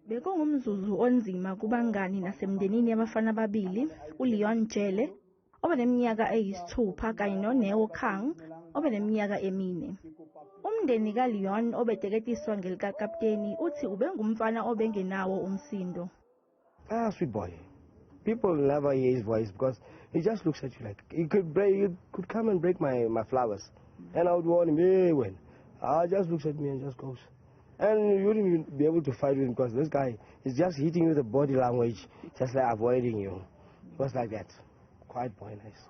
Bekungumzuzu onzima kubangani nasemndenini yabafana ababili, uLeon Jele obeneminyaka eyisithupha kanye noNeo Kang obeneminyaka emine. Umndeni kaLeon obeteketiswa ngelikakapteni uthi ubengumfana obengenawo umsindo. Ah, sweet boy. People never hear his voice because he just looks at you like he could break, he could come and break my flowers. And I would warn him, hey, when? Ah, just looks at me and just goes. And you wouldn't even be able to fight with him because this guy is just hitting you with the body language, just like avoiding you. It was like that. Quiet boy, nice.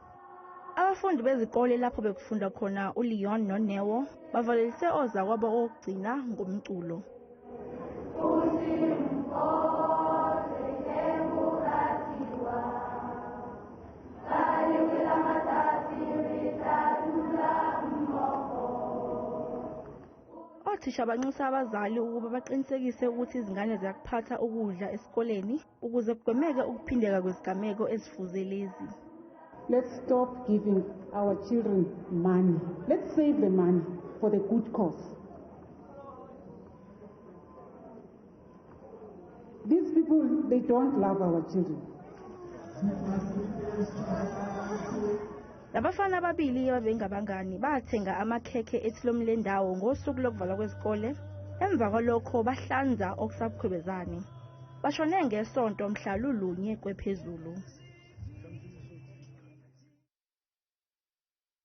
Abafundi bezikole lapho bekufunda khona uLeon noNeo bavalelise ozakwabo okugcina ngomculo. Othisha banxusa abazali ukuba baqinisekise ukuthi izingane ziyakuphatha ukudla esikoleni ukuze kugwemeke ukuphindeka kwezigameko ezifuze lezi. Let's stop giving our children money. Let's save the money for the good cause. These people, they don't love our children. Labafana ababili ababengabangani bathenga amakhekhe ethilomu lendawo ngosuku lokuvalwa kwezikole. Emva kwalokho bahlanza okusabukhwebezane. Bashone ngesonto mhla lulunye kwephezulu.